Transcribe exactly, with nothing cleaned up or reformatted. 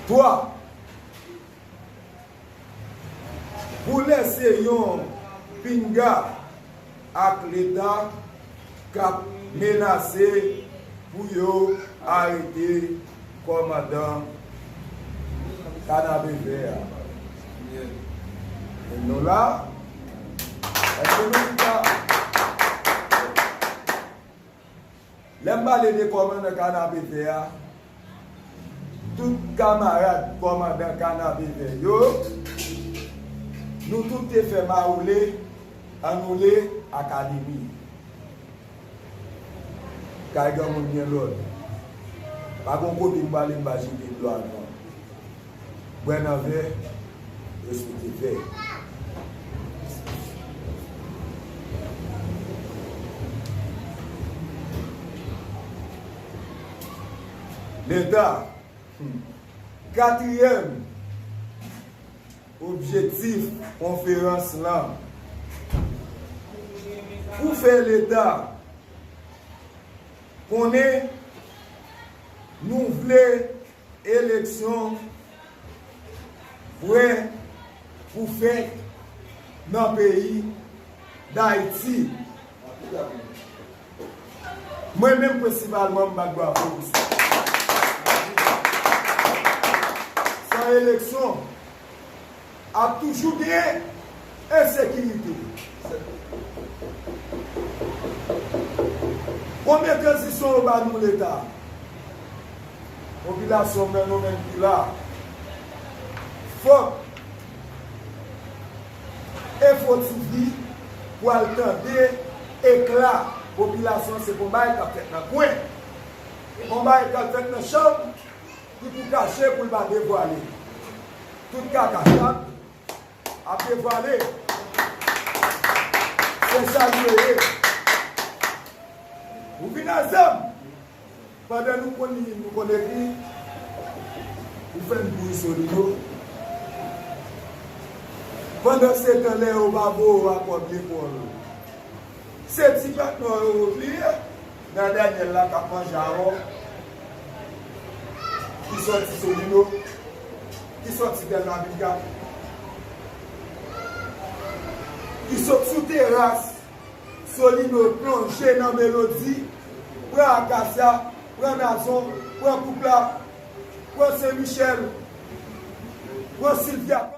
Twa, pou lè se yon pinga ak Leta k ap menase pou yo arete kòmandan Kanapevè a. Men nou la, èske nou chita? Lè m pale de kòmandan Kanapevè a, tout kamarad kòmandan Kanapevè yo, nou tout te fè mawoule, anoule akademi. Kay granmoun gen lòd. Pa gon kote m prale m pa jete dlo avan. Bwè nan vè, respekte vè. Leta, hmm, katriyèm objektif konferans lan, pou fè Leta konnen nou vle eleksyon vrè pou fèt nan peyi Dayiti. Mwen menm prensipalman, m bat bravo pou sa. San eleksyon, ap toujou gen ensekirite. Konbyen tranzisyon yo ba nou Leta? Popilasyon men nou menm ki la. Fòk Enfo T V pou al tande ekla popilasyon, se konba k ap fèt nan kwen. Konba k ap fèt nan chanm, ki pou kache pou l pa devwale. Tout kaka chat ap devwale. Se sa nou ye. Ou vin a zam. Pandan nou konn li, nou konn ekri, ou fè n kouri Solino. Pandan se tan lè yo pa voye w a kòb lekòl, se ti pèp nò yo ou bliye. Nan Daniel la k ap manje awòf, ki sòti Solino, ki sòti Bèl Naviga, ki sot sou teras Solino plonje nan Melodi, pran Akasya, pran Nazon, pran Poupla, pran Sen Michèl, pran Silvya.